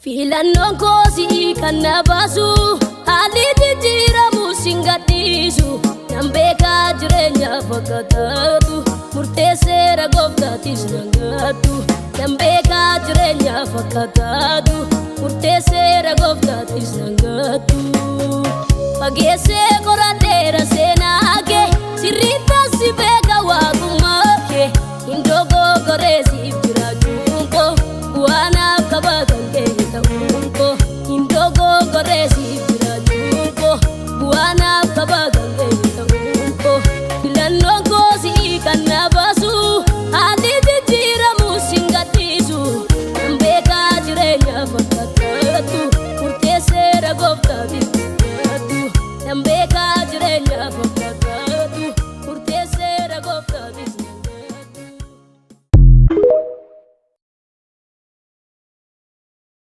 Filannoon koosii kan na baasu, haalli jijjiiramu sin gadhiisu. Nan beekaa jireenyaaf akka taatu, murteesseera gooftaatis nan gaadhu. Nan beekaa jireenyaaf akka taatu, murteesseera gooftaatis nan gaadhu. Fageessee qoradheera seenaa kee, sirriittas si beeka waaqummaa kee. Hin dogoggoree siif jiraachuun koo, bu'aa naaf qaba kan kee ta'uun koo. Hin dogoggoree siif